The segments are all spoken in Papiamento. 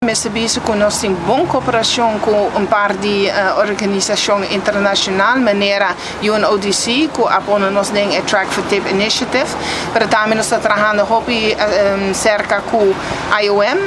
Mester bisa ku nos tin bon kooperashon ku un par di organisashon internashonal, manera UNODC, ku a pone nos den e Track for Tip Initiative, pero tambe nos ta trahando hopi serka ku IOM,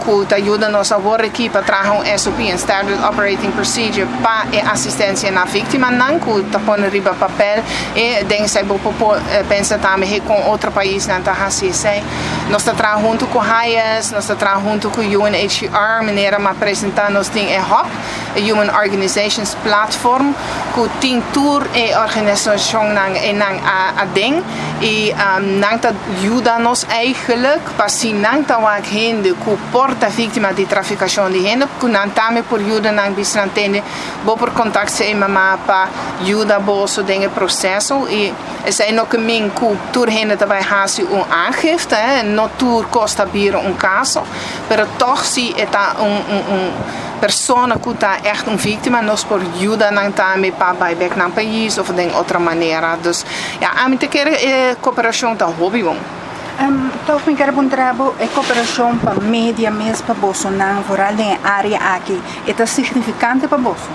ku ta yuda nos awor aki pa traha un SOP, un Standard Operating Procedure, pa e asistensia na víktimanan, ku ta pone riba papel i den esei bo por pensa tambe ku otro paisnan ta hasi esei. Nos ta traha huntu ku HIAS, nos ta traha huntu ku UNHCR, manera m'a presentá, nos tin e HOP, Human Organizations Platform, ku tin tur e organisashonnan einan aden i nan ta yuda nos eigenlijk pa si nan ta wak hende ku por ta víktima di trafikashon di hende, ku nan tambe por yuda nan bisa nan tende bo por kontaktá e mama pa yuda boso den e proseso. I esei no ke men ku tur hende ta bai hasi un aangifte, hè? No tur kos ta bira un kaso, pero toch si e ta un persona ku ta echt un víktima, nos por yuda nan tambe pa bai bèk nan pais òf di otro manera. Dus ja, ami ta kere e kooperashon ta hopi bon. Toch mi ke puntra bo, e kooperashon pa media mes, pa boso nan, vooral den área aki, ta signifikante pa boso?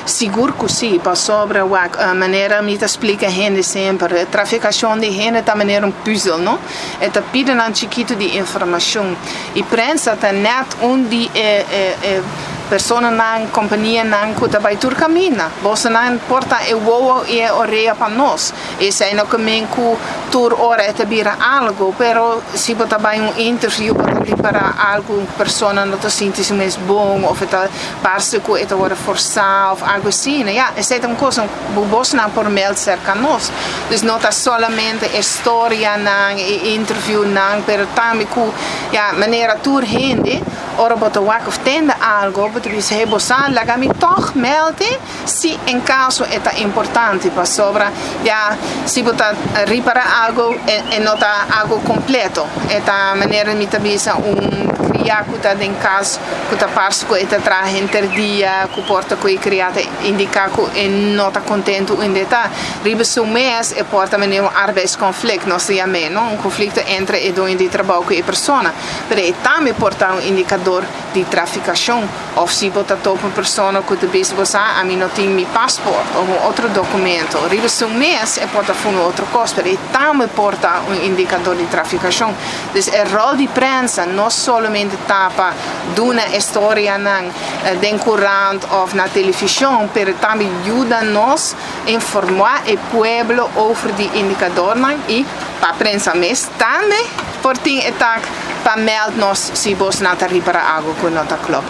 Sigur ku si, pasobra wak, manera mi ta splika hende semper, trafikashon di hende ta manera un puzzel, no? E ta pidanan chikitu di informashon. I prensa ta net un di e personanan, kompanianan ku ta bai tur kaminda. Bosonan por ta e wowo i e orea pa nos. Esei no ke men ku tur ora e ta bira algo, pero si bo ta bai un interview, bo ta para algo, un persona no ta sinti su mes bon, òf ta parse ku e ta wòrdu forsá, òf algo asina. Ja, esei ta un kos, bosonan por meld serka nos. Dus no ta solamente historianan i interviewnan, pero tambe ku, ja, manera tur hende, ora bo ta wak òf tende algo, bo ta bisa, "Hey, bo sa, laga mi toch meld si en kaso e ta importante," pasobra, ja, si bo ta ripará algo e no ta algo kompleto. E ta manera mi ta bisa, un kriá ku ta den kas, ku ta parse ku e ta traha henter dia, ku por ta ku e kriá ta indiká ku e no ta kontentu ainda ta. Riba su mes e por ta manera un arbeidsconflict, nos ta yam'é, no? Un konflikto entre e doño di trabou ku e persona. Pero e tambe por ta un indikador di trafikashon. Òf si bo ta topa un persona ku ta bisa, "Bo sa, ami no tin mi paspoort," òf un otro dokumento. Riba su mes e por ta un otro kos, pero e tambe por ta un indikador di trafikashon. Dus e ròl di prensa no solamente ta pa duna historianan den krant òf na televishon, pero tambe yuda nos informá e pueblo over di indikadornan i pa prensa mes tambe por tin e taak pa meld nos si bosonan ta ripará algo ku no ta klopt.